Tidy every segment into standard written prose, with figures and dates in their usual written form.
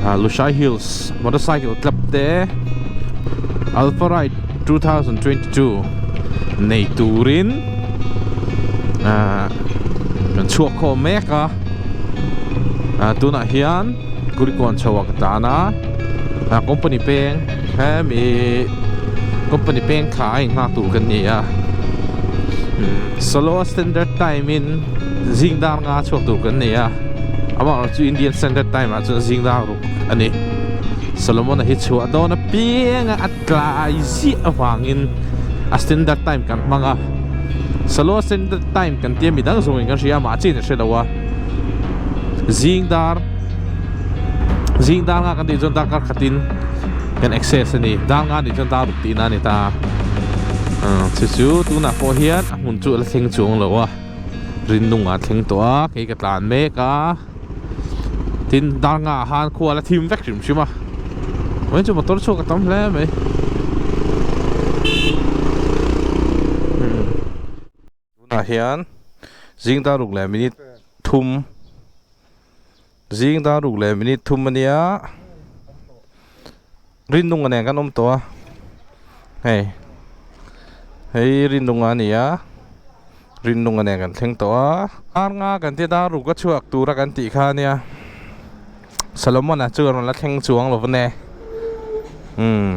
Lushai Hills motorcycle club te Alpha Ride 2022 nei turin kan chhuak khawm mek a tunah hian Kulikawn chho ah ka tlan a company peng hemi company peng kha a inghak tur kan ni a solo standard time in zing dar nga chhuak tur kan ni a amaherawh chu Indian standard time ah chuan zing dar ruk a ni Solomon a hi chhuah dawn apiang a a tlai ziah avangin a standard time kan hmang a solo standard time kan tia midang zawngin kan hria a mahse in a hre lo a zing dar zing dar nga kan tih chuan darkar khatin kan access a ni dar nga nih chuan dar ruk tihna a ni ta chu chu tunah pawh hian a hmun chu a la thleng chuang lo a rinlung ah a thleng tawh a kei ka tlan mek a tin dar nga ah khan khua la thim vek hrim hrim a mai chu motor chhuak a tam hle mai tunah hian zing dar ruk leh minute thum zing dar ruk leh minute thum ania Rinlunga nen kan awm tawh a hei hei Rinlunga a ni a Rinlunga nen kan thleng tawh a dar nga kan tia dar ruk a chhuak tura kan tih kha ania Solomon-a chu a rawn la thleng chuang lo vane umm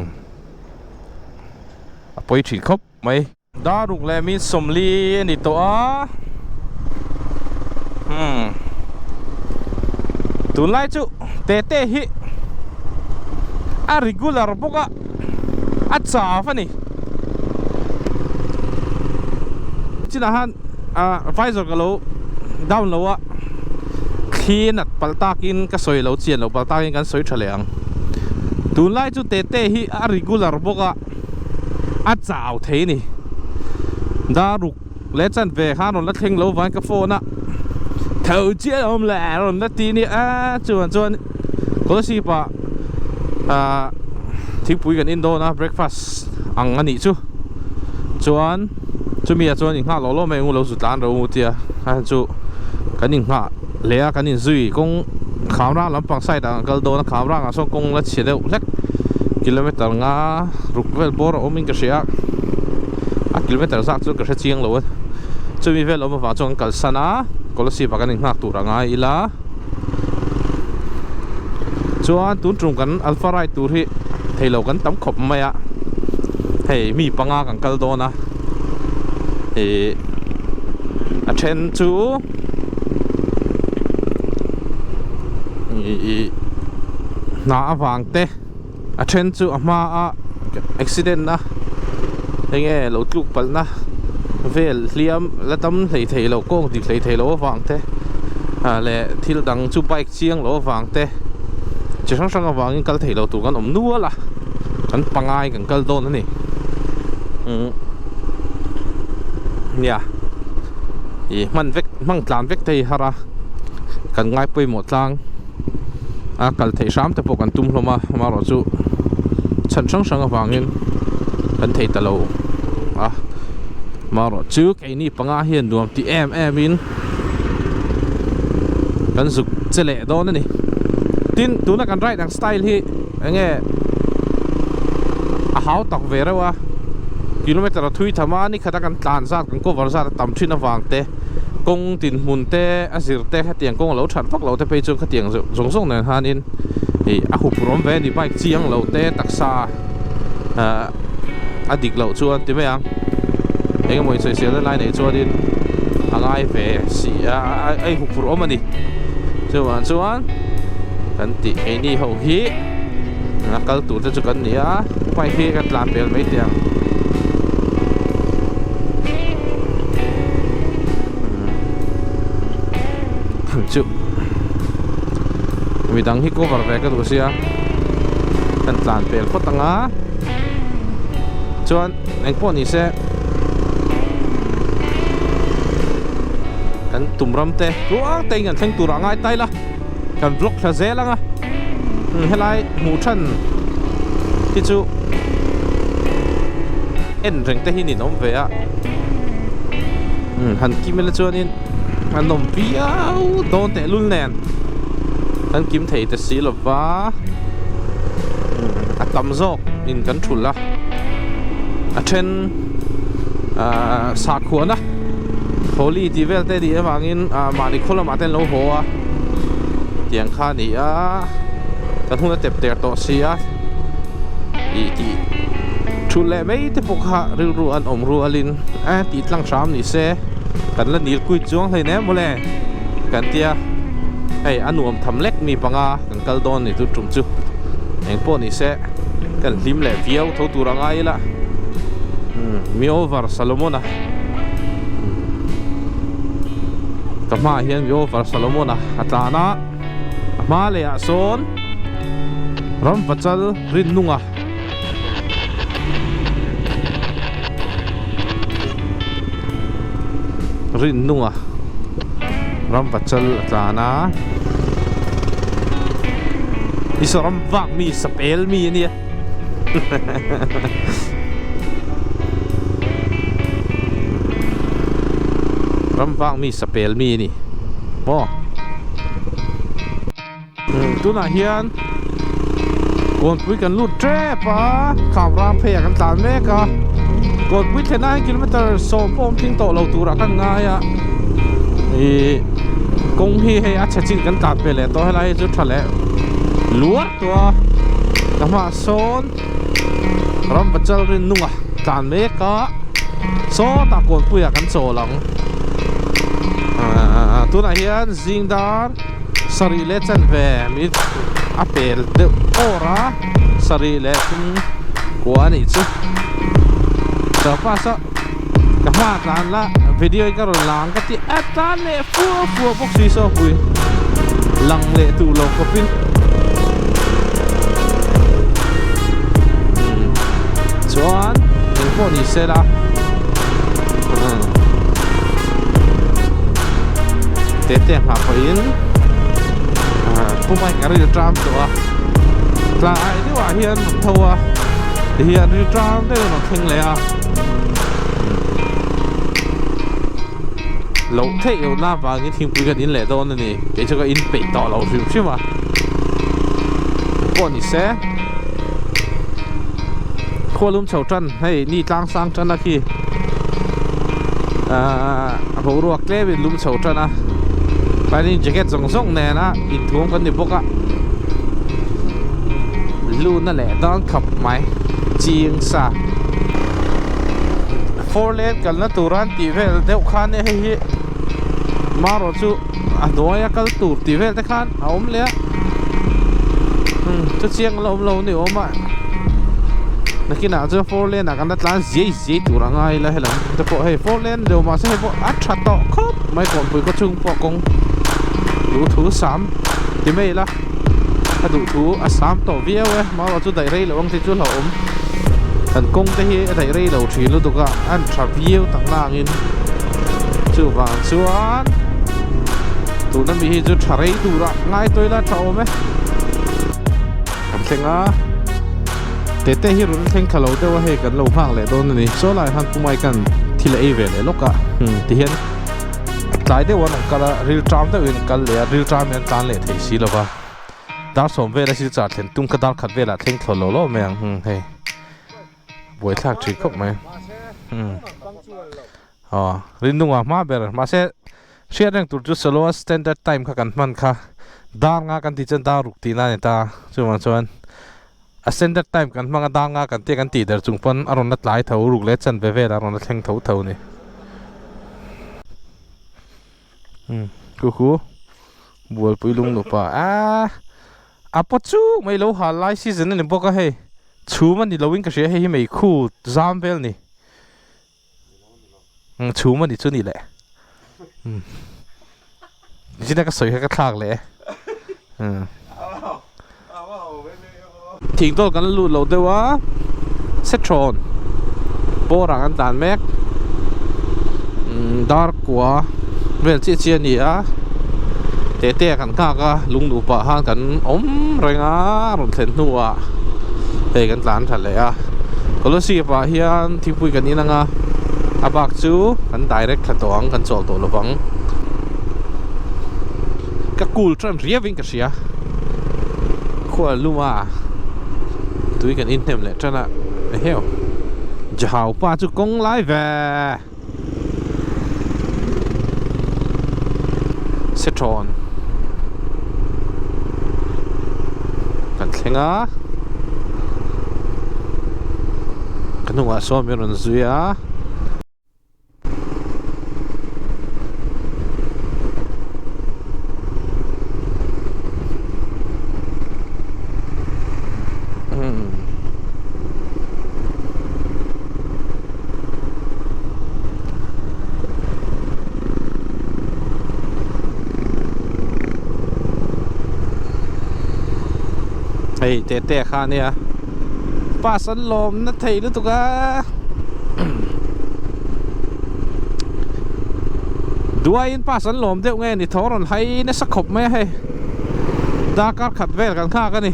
a pawi thin khawp mai. Dar ruk leh min sawmli a ni tawh a umm tunlai chu tete hi a regular bawk a a chau a ni chinah khan ah visor ka lo down lo a thli nat palh takin ka sawi lo chian lo palh takin kan sawi tha leh ang tunlai chu tete hi a regular bawk a. a chau thei ni dar ruk leh chan ve khan rawn la thleng lo vang ka phone a tho chiah a awm leh rawn la ti ni a chuan chuan scholarship ah ah thingpui kan in dawn a breakfast ang a nih chu chuan chumi ah chuan inghah lawh lawh mai ang u lo zu tlan ro u tia a chu kan inghah leh a kan inzui kawng khamrang lampang side ah kan kal dawn a khamrang ah sawn kawng la chhe deuh hlek kilometer nga ruk vel bawr a awm in ka hria a kilometer zat chu ka hre chiang lo a chumi vel awm avang chuan kan kalsan a Kolasib ah kan inghak tur a ngai ila chuan tun tum kan alpha ride tur hi theilo kan tam khawp mai a hei mi panga kan kal dawn a ih a then chu ih hna avang te. A then chu a hma a accident na enge lo tluk palh na vel hliam la dam hlei thei lo kawng dik hlei thei lo avang te ah leh thil dang chu bike chiang lo avang te chi hrang hrang avangin kal thei lo tur kan awm nual a kan pangai kan kal dawn a ni umm nia ih hman vek hmang tlan vek thei har a kan ngai pawimawh tlang. A kal theih hram te pawh kan tum hlawm a amaherawh chu chhan hrang hrang avangin kan thei ta lo a amaherawh chu keini panga hian nuam ti em em in kan zuk che leh dawn a ni tin tuna kan ride ang style hi eng nge a hau tak ve reuh a kilometer a thui tham a ni khata kan tlan zat kan cover zat a tam thin avang te. Kawng dinhmun te a zir te hetiang kawng a lo that vak lo te phei chuan khatiang zawng zawng nen khanin ih a hup rawm ve a ni bike chiang lo te taksa ah a dik loh chuan ti mai ang eng emaw insawisel na lai neih chuanin a ngai ve si a a inhup rawm a ni chuvang chuan kan tih keini ho hi a kal tur te chu kan ni a bike hi kan tlan pel mai teh ang. Chu midang hi cover ve ka duh sia kan tlan pel phawt ang a chuan engpawh ni se kan tum ram te tluang te in kan thleng tur ah ngai ta ila kan vlog thla zel ang a helai hmuh than hi chu en reng te hi nin awm ve a han kim ila chuanin a nawm viau dawn tehlul nen. Kan kim thei ta si lova a tam zawk in kan thulh a a then ahh sakhuana Holi tih vel te nih avangin ah mahni khaw lamah te an lo haw a tiang kha a ni a kan hun a tep der tawh si a ih tih thulh leh mai te pawh kha rilru an awm rualin a tih tlang hram ni se kan la nil kuit chuang hleinem mawle kan tia hei a nuam tham lek mi panga kan kal dawn ni tun tum chu eng pawh ni se kan hlim leh viau tho tur a ngai ila umm mi over Solomon-a ka hmaah hian mi over Solomon-a a tlan a a hma leh ah sawn ramvachal Rinnunga. Rinnunga ramvachal a tlan a i saw ram vak mi sapel mi a nia ram vak mi sapel mi a ni maw. Tunah hian Kawnpui kan lut tep a, kham ram pheiah kan tlan mek a, Kawnpui thlenah hian kilometer sawm pawh awm tling tawh lo turah kan ngai a, ih kawng hi hei a chhe chin kan tlan ve leh tawh helai hi chu tha leh luar tawh a, ka hmaah sawn Ramvachal Rinnunga tlan mek a, sawtah Kawnpuiah kan chawl ang, ah tunah hian zingdar. Sarih leh chanve mit a pel deuh awr a, sarih leh thum kua a nih chu. Chauhpas a ka hma tlan la video hi ka rawn la ang ka ti a tlan leh fua fua bawk si saw pui lang leh tur lo khawpin chuan engpawh ni se la. Tete nghah pawhin pu bike a ril tram tawh a tlai deuh ah hian rawn tho a tihian ril tram deuh in rawn thleng leh a loh theih loh na vangin thingpui kan in leh dawn a ni kei chu ka in peih tawh lo hrim hrim a pawh ni se khualum chho tan hei ni tlang sang tan a khi ahh a boruak tlem in lum chho tan a chuanin jacket zawng zawng nena inthuam kan ni bawk a luna leh dawn khawp mai ching sa four lane kalna tur an tih vel deuh khan hei hi marawh chu a hnuaia kal tur tih vel te khan a awm leh a umm chu chiang la awm lo ni awm a nakinah chuan four lane ah kan la tlan ziai ziai tur a ngai ila helam te pawh hei four lane deuh mahse hei pawh a tha tawh khawp mai kawnpui khaw chhung pawh kawng duh thu sam ti mai ila a duh thu a sam tawh viau e marawh chu daih rei loh ang tih chu hlauhawm kan kawng te hi a daih rei lo thin lutuk a an tha viau tak na angin chuvang chuan tuna mi hi chu tha rei tura ngai tawh ila tha awm e kan thleng a tete hi rawn thleng thla lo deuh a hei kan lo nghak leh dawn a ni saw lai han pumai kan thil a ei ve leh lawk a hmm tihian tlai deuh an rawn kal a ril ṭam deuhin an kal leh a ril ṭam hian an tlan leh thei si lova dar sawm vela silchar thlen tum kha dar khat velah thleng thlaw lo lo mai ang hmm hei. Buaithlak thin khawp mai umm aw Rinunga hma ber mahse hriat reng tur chu Saloa standard time kha kan hman kha dar nga kan tih chuan dar ruk tihna a ni ta chuvang chuan a standard time kan hmang a dar nga kan tia kan tih der chung pawn a rawn la tlai tho ruk leh chanve velah a rawn la thleng tho tho a ni umm kuhu bualpui lung nupa aaa. A paw chu mai lo hal lai season a ni bawk a hei chhum a ni lo in ka hria hei hi meikhu zam vel ni umm chhum a ni chu ni leh umm zina ka sawi kha ka thlak leh e umm thingtawl kan la lut lo deuh a sethawn bawr ah kan tlan mek umm dar kua vel chiah chiah a ni a tete ah kan nghak a lung duh pah khan kan awm reng a a rawn thlen hnuah hei kan tlan tha leh a scholarship ah hian thingpui kan in ang a a bak chu kan direct thla tawh ang kan chawl tawh lovang ka cool tan riau in ka hria. Khua lum a tui kan inhnem leh tan a eheu Jahau pa chu kawng lai ve Sethawn kan thleng a ka hnungah sawn min rawn zui a. Hei tete kha ania pass an lawm na thei lutuk a duaiin pass an lawm deuh nge ni tho rawn hai nasa khawp mai a hei darkar khat vel kan nghak a ni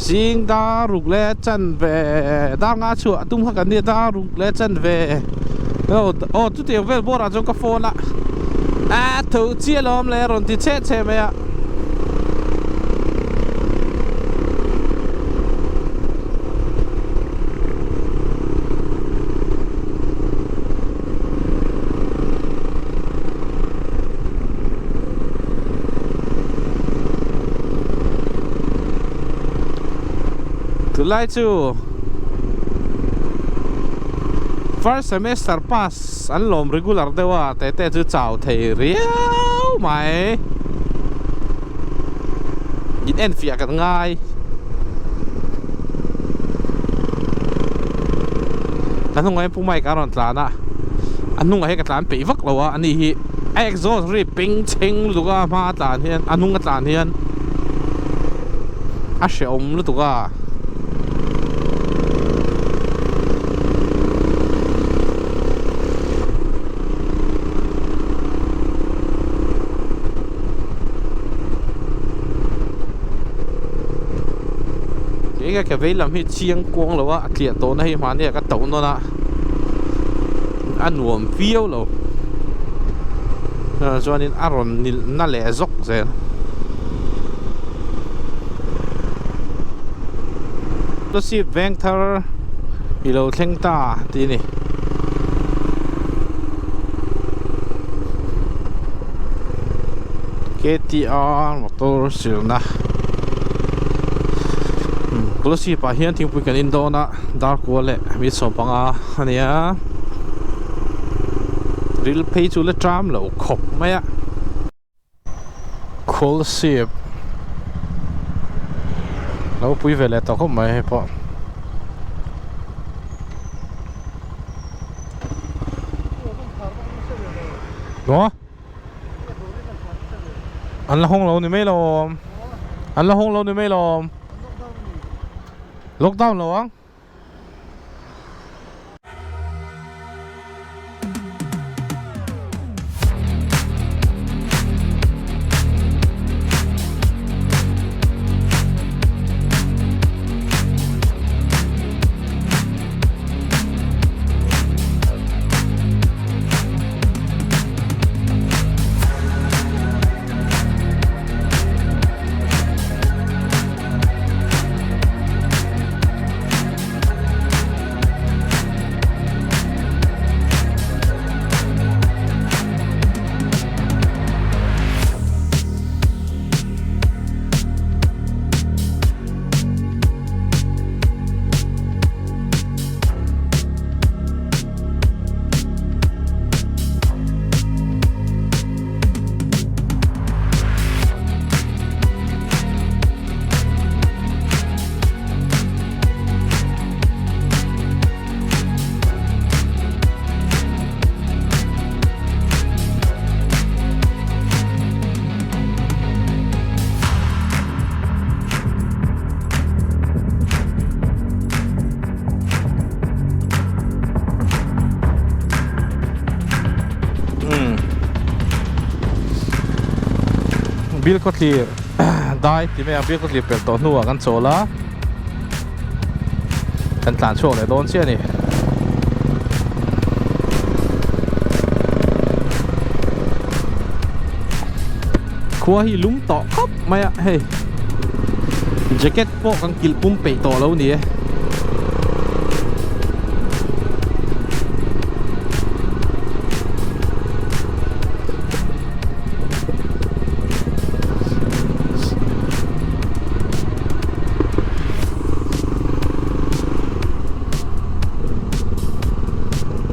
zing dar ruk leh chan ve dar nga chhuah tum kha kan nia dar ruk leh chan ve aw aw chutiang vel bawrah chuan ka phone a a tho chiah lawm le rawn ti chhe chhe mai a. Tunlai chu first semester pass an lawm regular deuh a tete chu chau thei riau mai. In enfiah kan ngai. Ka hnungah hian Pu Mike a rawn tlan a, a hnungah hian ka tlan peih vak lo a, ani hi a exhaust ri peng chheng lutuk a hma a tlan hian a hnung a tlan hian a hrehawm lutuk a. Enge ka vei lam hi chiang kuang lo a a tliah tawh na hi mahni ah ka to nawn a a nuam viau lo chuanin a rawn nilh na leh zawk zel. Losip veng thar i lo thleng ta tih a ni. KTR motor silna Kolasib ah hian thingpui kan in dawn a dar kua leh mi 15 a nia ril phei chu la tram lo khawp mai a. Kolasib lo pui ve leh tawh khawp mai hei pawh. Maw? An la hawng lo ni mai lo awm. An la hawng lo ni mai lo awm. Lockdown lo ang. Bill khawthlir dai ti mai ang bill khawthlir pelh tawh hnuah kan chawl a kan tlan chhuak leh dawn chiah a ni. Khua hi lum tawh khawp. mai a hei jacket pawh kan kilh pum peih tawh lo ni e.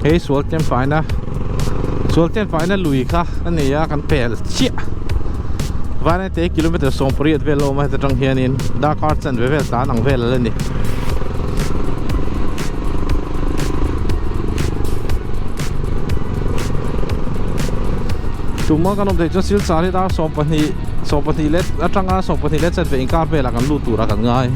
Hei sual tlem faina sual tlem faina lui kha a ni a kan pel chiah Vairengte kilometer 80 vel a awm a heta tang hianin darkar chanve vel tlan ang vel a la ni. Tuma kan awm theih chuan Silchar hi dar 12 12 leh atanga 12 leh chanve inkar velah kan lut turah kan ngai.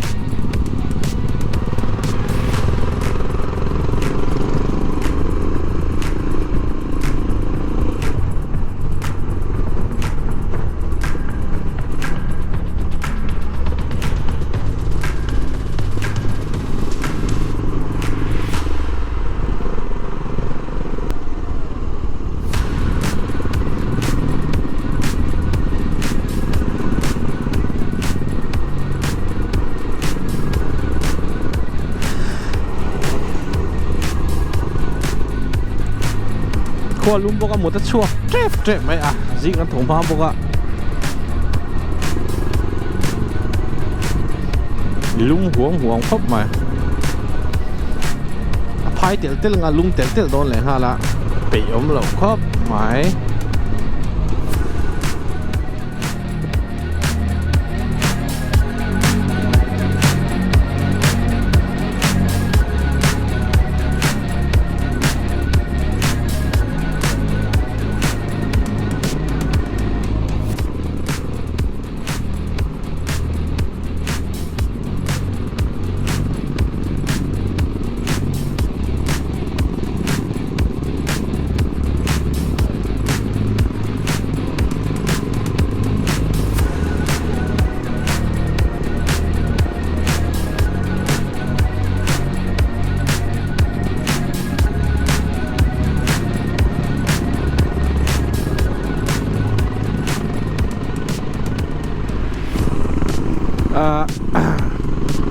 Khua lum bawk a mut a chhuak tep tep mai a zing an tho hma bawk a lum huang huang khawp mai a phai tel tel anga lum tel tel dawn leh nghal a peih awm loh khawp mai.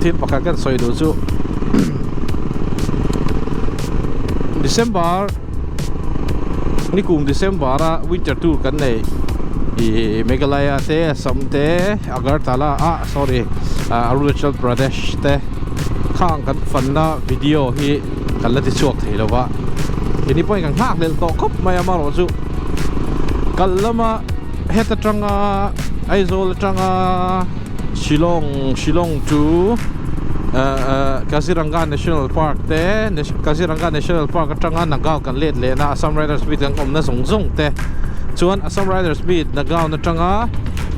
Thil pakhat kan sawi duh chu December nikum December a winter tour kan nei ih Meghalaya te Assam te Agartala ah sorry Arunachal Pradesh te khang kan fanna video hi kan la ti chhuak thei lo va keini pawhin kan nghak hlelh tawh khawp mai a amaherawh chu kal lama heta tanga Aizawl atanga Shillong Shillong chu Kaziranga National Park te Kaziranga National Park atanga Nagaon kan let leh na Assam Riders Meet kan awmna zawng zawng te chuan Assam Riders Meet Nagaon atanga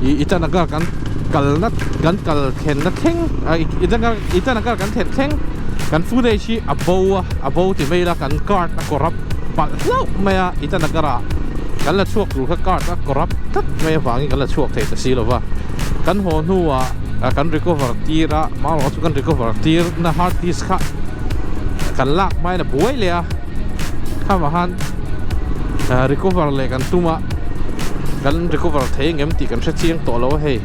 ih Itanagar kan kalna kan kal thlenna thleng Itanagar Itanagar kan thlen thleng kan footage hi a bo a a bo ti mai ila kan card a corrupt palh hlauh mai a Itanagar ah kan la chhuak tur kha card a corrupt tlat mai avangin kan la chhuak thei ta si lo va kan haw hnuah kan recover tir a marawh chu kan recover tir na hard disk kha kan lak hmain a buai leh a khama khan recover leh kan tum a kan recover thei ang em tih kan hre chiang tawh lo a hei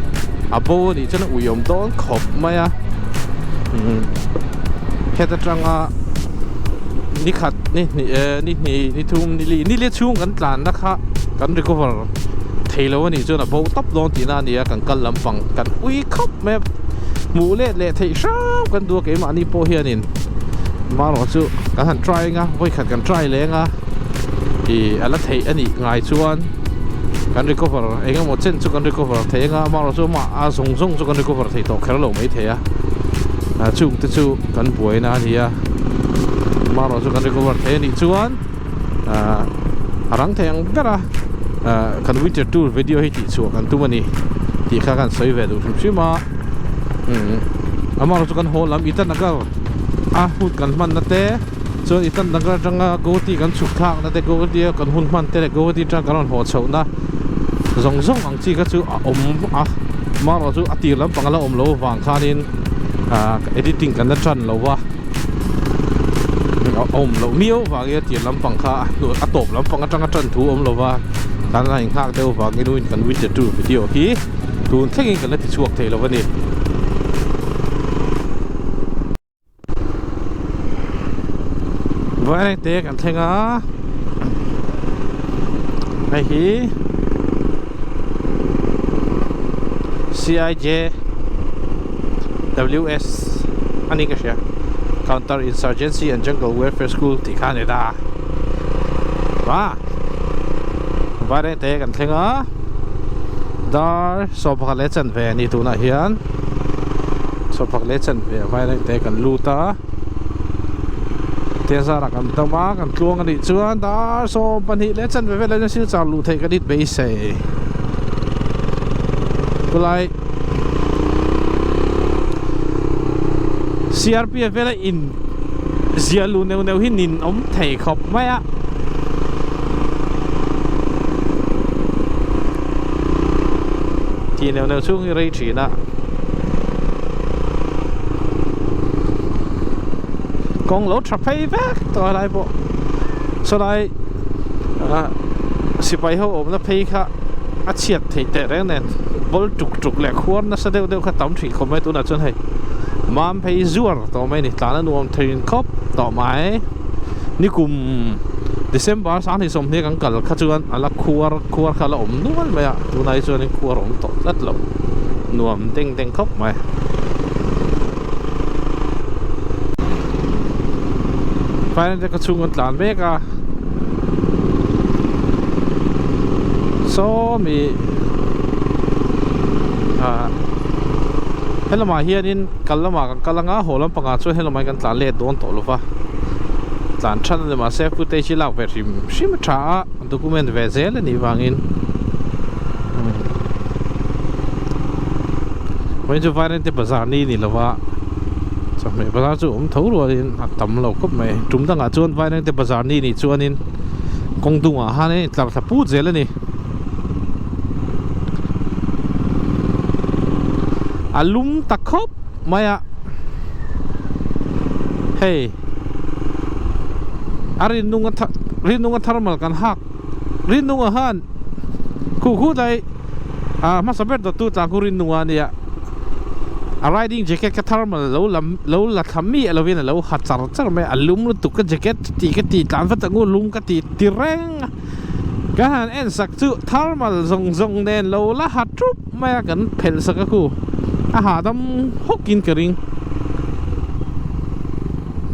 a bo a nih chuan a ui awm dawn khawp mai a heta tanga ni khat ni hnih eh ni hnih ni thum ni li ni li chhung kan tlanna kha kan recover thei lo a nih chuan a bo tawp dawn tihna a ni a kan kal lampang kan ui khawp mai a hmuh let leh theih hrang kan duh a keimahni pawh hianin marawh chu kan han try anga vawikhat kan try leng a ih a la theih a nih ngai chuan kan recover eng emaw chen chu kan recover thei anga amaherawh chu amah a zawng zawng chu kan recover thei tawh kher lo mai thei a chung te chu kan buaina a ni a amaherawh chu kan recover thei a nih chuan ahh a rang thei ang ber a ahh kan winter tour video hi tih chhuah kan tum a ni tih kha kan sawi ve duh hrim hrim a umm amaherawh chu kan haw lam Itanagar a hun kan hmanna te chuan Itanagar atanga Guwahati kan chhuk thlakna te Guwahati a kan hun hman te leh Guwahati atanga kan rawn haw chhohna zawng zawng ang chi kha chu a awm a amaherawh chu a tir lampang a la awm loh avang khanin ahh editing kan la tan lo va a awm loh miau vangin a tir lampang kha a tawp lampang atanga tan thu awm lo va kan la inghak deuh vangin kan winter tour video hi. Tun thlengin kan la ti chhuak thei lo a ni. Vairengte kan thleng a, hei hi CIJ WS a ni ka hria Counter Insurgency and Jungle Welfare School tih kha a ni ta va Vairengte kan thleng a dar sawmpakhat leh chanve a ni tunah hian sawmpakhat leh chanve Vairengte kan lut a tia zarah kan dam a kan tluang a nih chuan dar 22 leh chanve vel ain silchar luh theih kan inbeisei khulai CRPF vela in ziah luh neuh neuh hi nin awm thei khawp mai a. Tih neuh neuh chhung hi rei thin a. Kawng lo tha phei vek tawh a lai pawh sawlai ah sipai ho awmna phei kha a chhiat theih teh reng nen ball tuk tuk leh khuar nasa deuh deuh kha tam thin khawp mai tunah chuan hei mam phei zuar tawh mai a ni tlan a nuam thin khawp tawh mai nikum December 2020 kan kal kha chuan a la khuar khuar kha a la awm nual mai a tunah hi chuanin khuar a awm tawh tlat lo nuam deng deng khawp mai. Fairente khaw chhung an tlan mek a saw mi ah helamah hianin kal lamah kan kal anga haw lampangah chuan helamah hian kan tlan let dawn tawh lova tlan than a ni mahse footage hi lak ve hrim hrim a tha a document ve zel a nih vangin vawiin chu Vairengte bazar ni ni lova chawhmeh bazar chu awm tho rualin a tam lo khawp mai tum dangah chuan Vairengte bazar ni nih chuanin kawng dungah khan a intlar thla put zel a ni a lum ta khawp mai a hei a rinnunga rinnunga thermal kan hak rinnunga khan khu khu dai ah hmasa ber dawttu tlang khu rinnunga a nia a riding jacket kha thermal lo lam lo la thla miah lovin a lo ha char char mai a lum lutuk ka jacket chuti ka ti tlan vat ang u lum ka ti ti reng a kan han en sak chu thermal zawng zawng nen lo la ha thup mai a kan phelh sak a khu a hahdam hawk in ka ring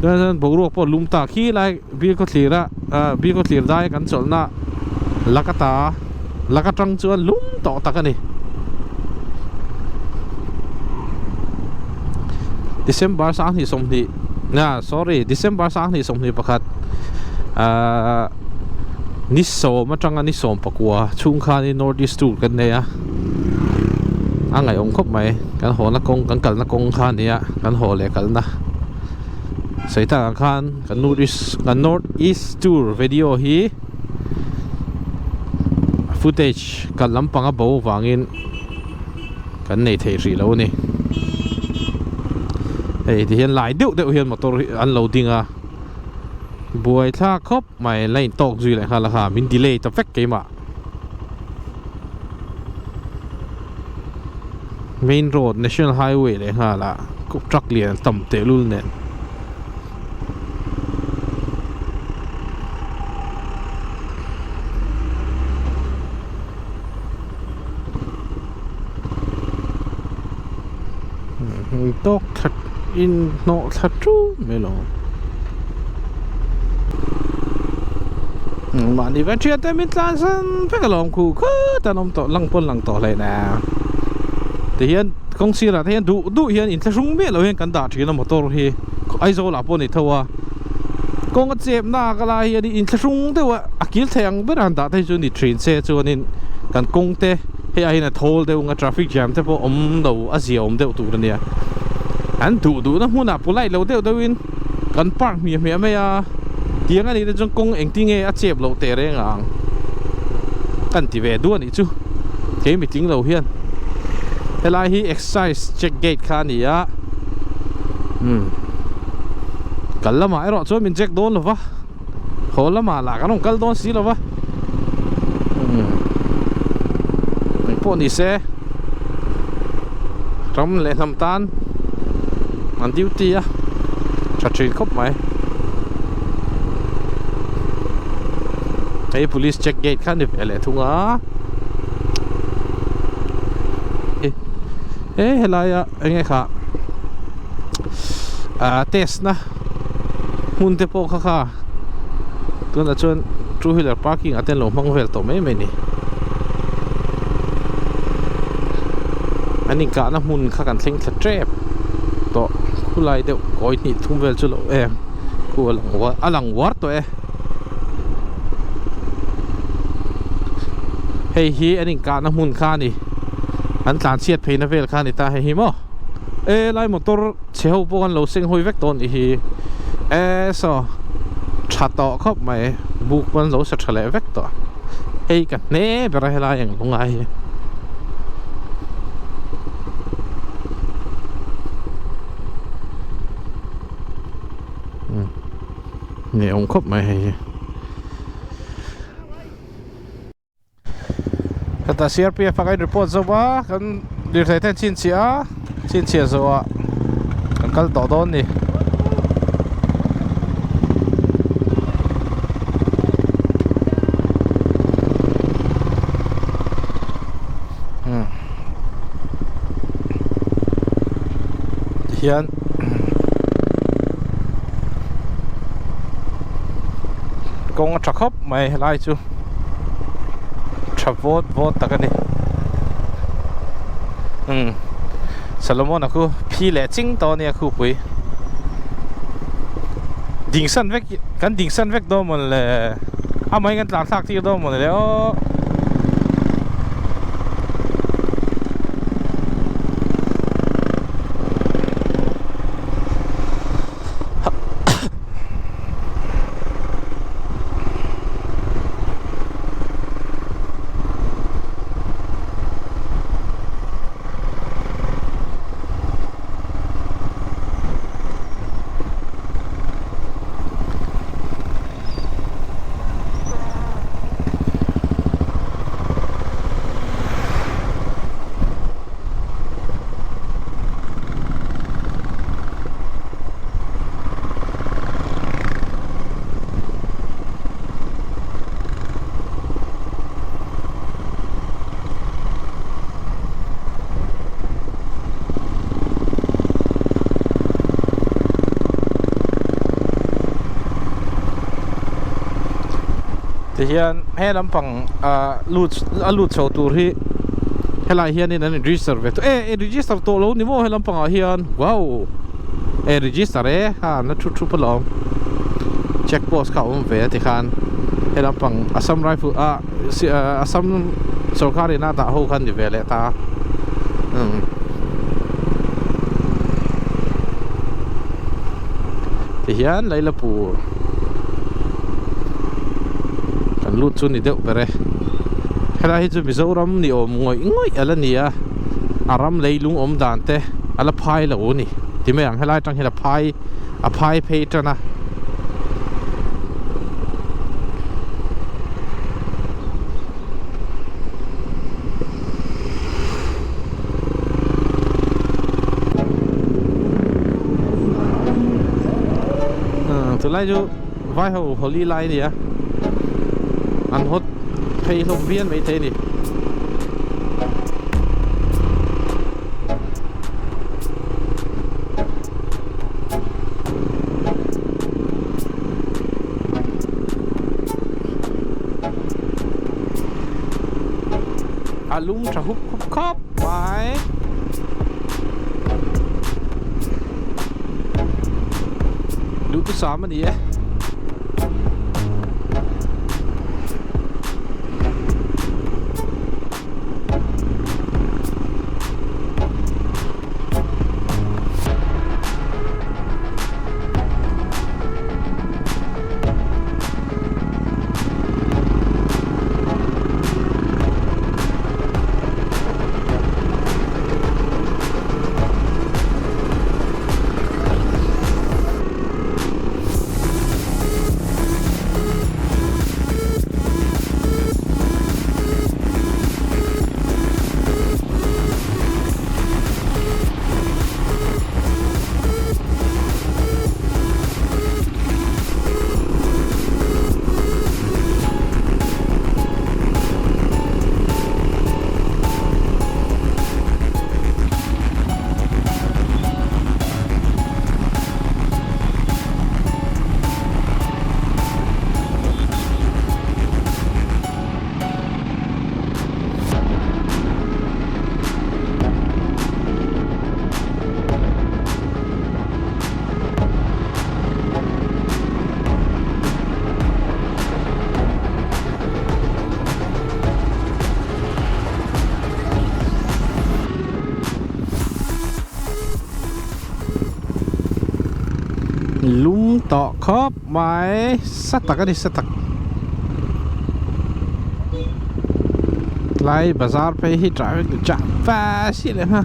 chuan boruak pawh a lum ta khi lai. Biak thlir a Biak thlir dai kan chawlhna lak ata lak atang chuan lum tawh tak a ni. December 20 na sorry December 2021 ah ni sawm atanga ni sawm pakua chhung khanin North East Tour kan nei a a ngaihawm khawp mai kan hawna kawng kan kalna kawng kha a ni a kan haw leh kalna sawi takah khan. Kan North East kan North East Tour video hi footage kal lampang a bo vangin kan nei thei hrih lo a ni. Hei ti hian lai deuh deuh hian motor hi an lo ding a buai thlak khawp mai la intawk zui leh nghal a kha min delay ta vek keimah. Main road national highway leh nghal ah truck lian tam tehlul nen. Tawk thla in hnawh thla ṭu mai lo. Mahni ve ṭhian te min tlan san vek alawm khu khut an awm tawh lang pawn lang tawh hlei nen. Tihian kawng sirah te hian duh duh hian inthlahrung miah lo hian kan dah ṭhin a motor hi Aizawl ah pawh a ni tho a. Kawng a chep nak a lai hian inthlahrung deuh a a kil thei ang ber a han dah te hi chu ni ṭhin se chuanin kan kawng te hei aiin a thawl deuh ang a traffic jam te pawh awm lo a zia awm deuh tur a nia. An duh duhna hmunah polite lo deuh deuhin kan park hmiah hmiah mai a tiang a nih te chuan kawng engtin nge a chep loh teh reng ang kan ti ve duh a nih chu kei mitling lo hian helai hi excise check gate kha a ni a umm kal lamah erawh chuan min check dawn lo va haw lamah lah kan rawn kal dawn si lo va umm engpawh ni se. Ram leh hnam tan an duty a tha thin khawp mai. Hei police check gate kha a ni ve leh thung a. E helaia eng nge kha ah test na hmun te pawh kha kha tunah chuan two wheeler parking ah te an lo hmang vel tawh mai mai a ni an inkahna hmun kha kan thleng thla tep tawh khulai deuh kawi hnih thum vel chu lo em khu a lang a lang uar tawh e hei hi an inkahna hmun kha a ni. An tlan chhiat pheina vel kha a ni ta hei hi maw e lai motor chhe ho pawh an lo seng hawi vek tawh a nih hi e saw tha tawh khawp mai buk pawh an lo sa tha leh vek tawh hei ka hne ber a helai eng lo ngai hi. Hne awm khawp mai hei hi. Heta CRPF a kan report zo a kan lirthei te an chhinchhiah a chhinchhiah zawhah kan kal tawh dawn a ni. Tihian kawng a tha khawp mai helai chu. Tha vawt vawt tak a ni umm Solomon a khu phi leh ching tawh a nia khupui dingsan vek kan dingsan vek dawn mawn le amah hi kan tlan thlak tir dawn mawn le aw. Tihian he lampang ah lut a lut chho tur hi helai hianin an in register ve tawh e in register tawh lo ni maw he lampangah hian wow e register e ha na thu thup alawm check post kha a awm ve a tikhan he lampang Assam rifle ah Assam sorkar in a dah ho kha a ni ve leh ta umm tihian Lailapur kan lut chu ni deuh ber e helai hi chu Mizoram ni awm ngawih ngawih a la ni a a ram leilung awm dan te a la phai lo a ni ti mai ang helai atang hian a phai a phai phei tan a. Tunlai chu vai ho holi lai a ni a an hawt phei hlawm vial maithei a ni. A lum tha hup hup khawp mai. Duhthusam a ni e. tawh khawp mai sa tak a ni sa tak tlai bazar phei hi traffic chu chah va si leh hma.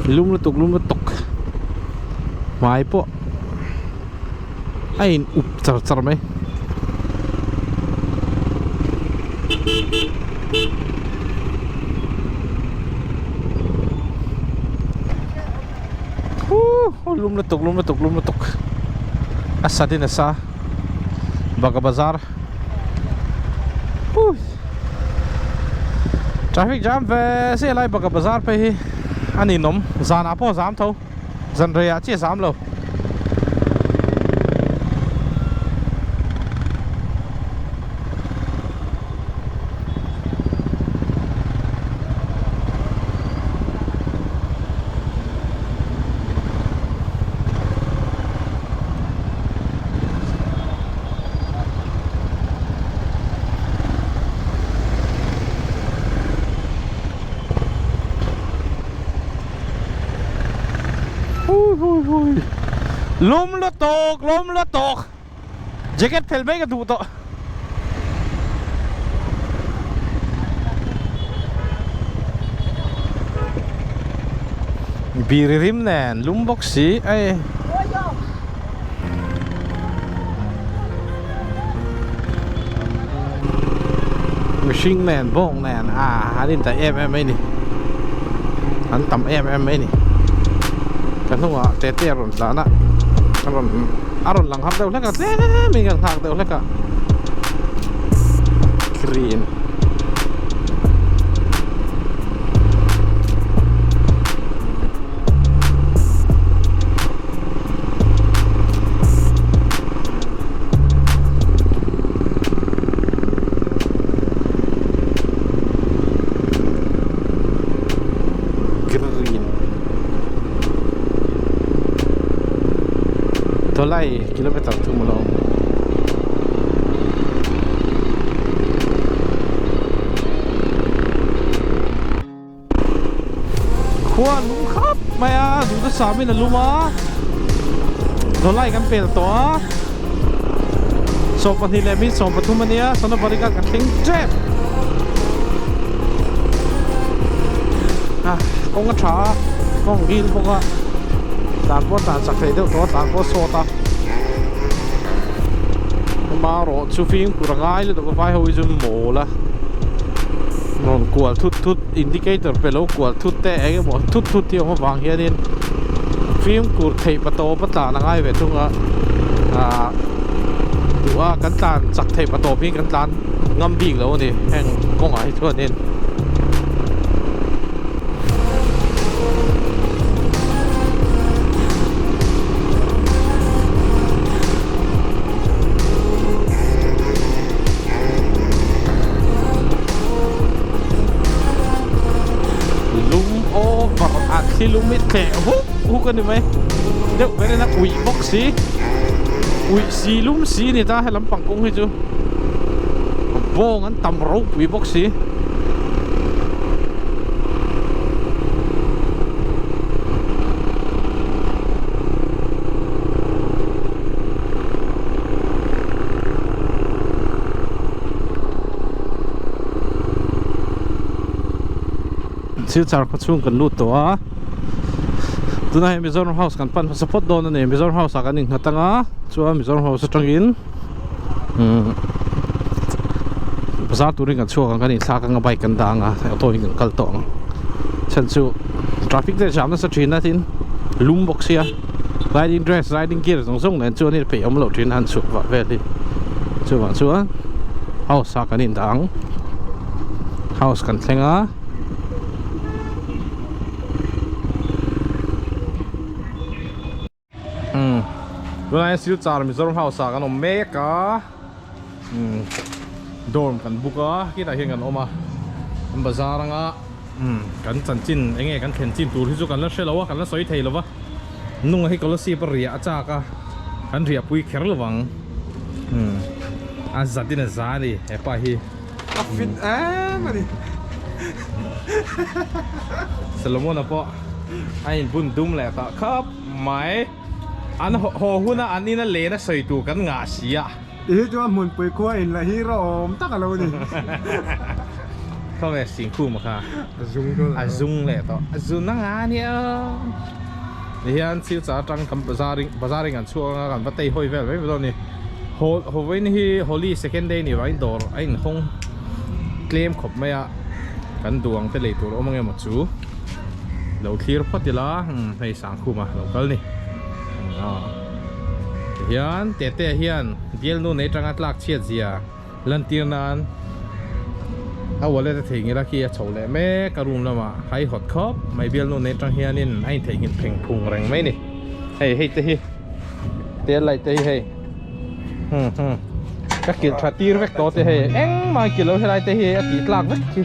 Lum lutuk lum lutuk hmai pawh a in up char char mai. Lum lutuk lum lutuk lum lutuk a sa din a sa Baga bazar hui traffic jam ve se lai Baga bazar phei hi a ninawm zanah pawh a zam tho zan reiah chiah a zam lo. Lum lutuk lum lutuk jacket phel mai ka duh tawh. Biri rim nen lum bawk si ei. Mihring nen bawng nen a an indaih em em mai ni an tam em em mai ni ka hnungah tete a rawn tlan a a rawn a rawn lang har deuh hlek a tlem in kan nghak deuh hlek a green Green Tawlai kilometer thum a lo awm. Khua a lum khap mai a duhna samin a lum a Dawlai kan pel tawh a 22 leh min 13 a nia Sonabarigat kan thleng tep a kawng a tha a kawng ngil bawk a tlan pawh a tlan chak thei deuh tawh a tlan pawh a sawt a amaherawh chu fimkhur a ngai lutuk a vai ho hi chu mawl a rawn kual thut thut indicator pe lo kual thut te eng emaw thut thut hi awm avang hianin fimkhur theih pa tawp a tlan a ngai ve thung a ah duh a kan tlan chak theih pa tawp hi kan tlan ngam bik lo a ni heng kawngah hi chuanin. Lum over a thli lum hi tleh huk huk a ni mai deuh ber in a uih bawk si uih si lum si a ni ta he lampang kawng hi chu bawng an tam ropui bawk si. Silchar khaw chhung kan lut tawh a tunah hian Mizoram house kan pan hmasa phawt dawn a ni Mizoram house ah kan innghat anga chuan Mizoram house atangin umm bazar turin kan chhuak ang kan inthlak anga bike kan dah anga auto in kan kal tawh ang chhan chu traffic te jam nasa thin a tin lum bawk sia riding dress riding gear zawng zawng nen chuan in peih awm loh thin a han chhuk vah vel hi chuvang chuan house ah kan indah ang house kan thleng a. Umm tunah hian Silchar Mizoram house ah kan awm mek a umm dorm kan book a khitah hian kan awm a kan bazar anga umm kan chanchin eng nge kan thlen chin tur hi chu kan la hre lo a kan la sawi thei lo va nunga hi Kolasib a riah a chak a. Kan riahpui kher lovang. Umm a zat in a za a ni hepa hi. A fit em a ni. Solomon-a pawh a inbun dum leh tah khawp mai. An haw huna an ina len a sawi tur kan ngah si a. I hi chuan hmunpui khua in la hi rawhawm tak a lo ni. Khawnge Singkhuma kha a zung dawn a zung leh tawh a zun a nga nia tihian silchar atang kan bazaring bazaring an chhuak anga kan va tei hawi vel mai mai dawn a ni haw hawiin hi Holi second day ni vangin dawr a inhawng tlem khawp mai a kan duh ang te lei tur a awm ang emaw chu lo thlir phawt ila hei Sangkhuma lo kal ni tihian Tete hian bialnu nei atanga tlak chhiat zia. Lantir nan a wallet a theihnghilh a khi a chho leh mek a room lamah hai hawt khawp mai bialnu nei atang hianin a intheihnghilh pheng phung reng mai a ni hei hei te hi tail light te hi hei hmm hmm ka kilh tha tir vek tawh te hei engmah a kilh lo helai te hi a tih tlak vek khi.